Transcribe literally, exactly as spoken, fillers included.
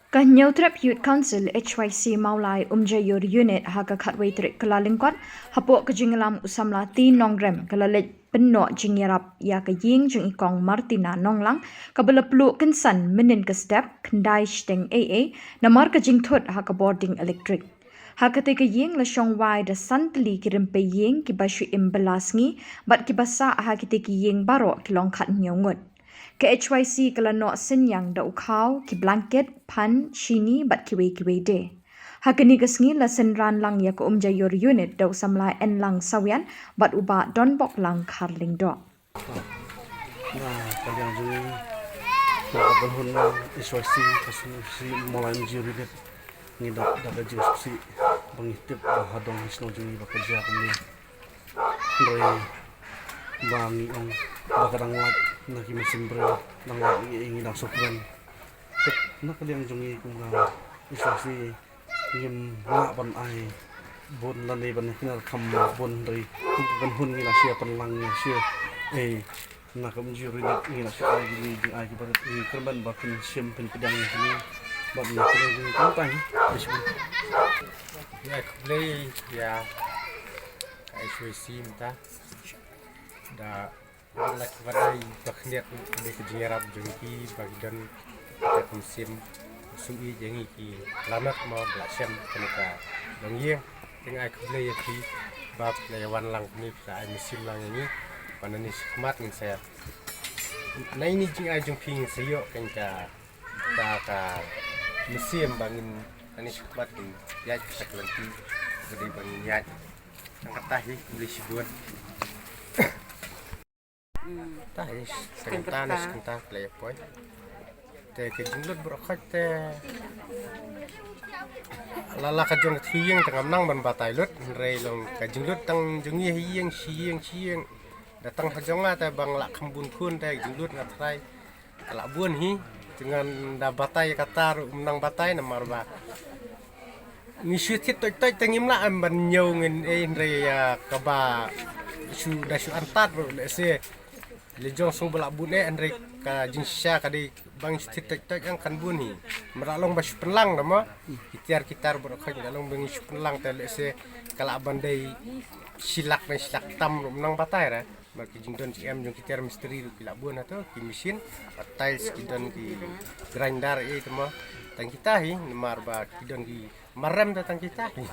Ka Hynñiewtrep Youth Council H Y C Mawlai Umjaiur Unit ha ka khatwei tarik Kyllalyngkot, hapoh ka jingïalam u samla T Nongrem, ka la leit pynnoh jingïarap ïa ka ïing jong i kong Martina Nonglang, kaba la pluh kynsan mynnin ka step, khyndai shiteng ei ei, namar ka jingthut ha ka bording elektrik. Ha katei ka ïing la shong wai da san tylli ki rympei ïing kiba shu im bylla sngi, bad kiba sah ha kitei ki ïing baroh ki long khathynñiew ngut. Ka H Y C ka la noh synñiang da u khaw, ki blanket, phan, shini, bad kiwei kiwei de. Ha kane ka sngi la synran lang ïa ka Umjaiur Unit da u samla Enlang Sawian bad u Bah Donboklang Kharlyngdoh. Na ka liang jong ngi, na ka bynhun H Y C, ka sngewsih Mawlai Umjaiur Unit, ngi dap da ka jingsngewsih ba ngi tip ba ha dong shnong jong ngi ba ka jia kumne. Hynrei ba ngi ong ba ka dang lait na ki mynsiem briew, dang lait ngi, ngi dang sngewkmen. Tip na ka liang jong ngi kum ka H Y C, ngim lah ban ai bun lane ban kynnoh kham bun, hynrei kum ka bynhun ngi la shia pynlang, ngi la shia. Eh, na ka Umjaiur Unit ngi la shia ai kine ki jingai kiba rit, ngi kyrmen ba phin shim phin pdiang ïa kine. Bad na ka liang jong ngi kumta hi. Ai shu. Ïa, khublei ïa ka H Y C mynta. Da la ki batai ba khyndiat ka dei ka jingïarap jong ki ba ki don ka mynsiem sngewsih jong ngi ki lanot mo ba la shem kane ka longïing. Te nga ai khublei ïa ki ba phi la ïa wan lang kane, phi la ai mynsiem lang ïa ngi ba nangne shakhmat ngin sa ïa, na ine i jingai jong phi ngin sa ïoh kane ka, ka, ka mynsiem ba ngin nangne shakhmat ngin ïaid ka lynti ba dei ba ngin ïaid. Tang kata hi, khublei shibun. Te hi, tang kata ne, tang kata phi la ïa poi. Te ka jinglut baroh khoit te la la ka jong ka ïing te ngam nang ban batai lut, hynrei long ka jinglut tang jong ngi ha ïing, shi ïing, shi ïing. Da tang ha jong nga te ba nga lah kham bun khun te ka jinglut nga trai. Ka lah bun hi, te ngan da batai kata ruh ym nang batai namar ba ngi shu thied toit toit te ngim lah em ban ñiew ngin, eh, hynrei ïa kaba shu da shu antad ruh lehse la jong sngewbha lah bun eh, hynrei ka jingshisha ka dei ba ngi shu thied toit toit ang kan bun hi. Namar la long ba shu pynlang da mo ki tiar ki tar baroh khoit, la long ba ngi shu pynlang te lehse ka lah ban dei shi lak ne shi lak tam ruh ym nang batai re. Namar ki jingdon ki em jong ki tiar mistri ruh ki lah bun hato, ki machine, ki tiles, ki don ki grinder, eh, te mo. Tang kita hi, namar ba ki don ki marem da tang kita hi.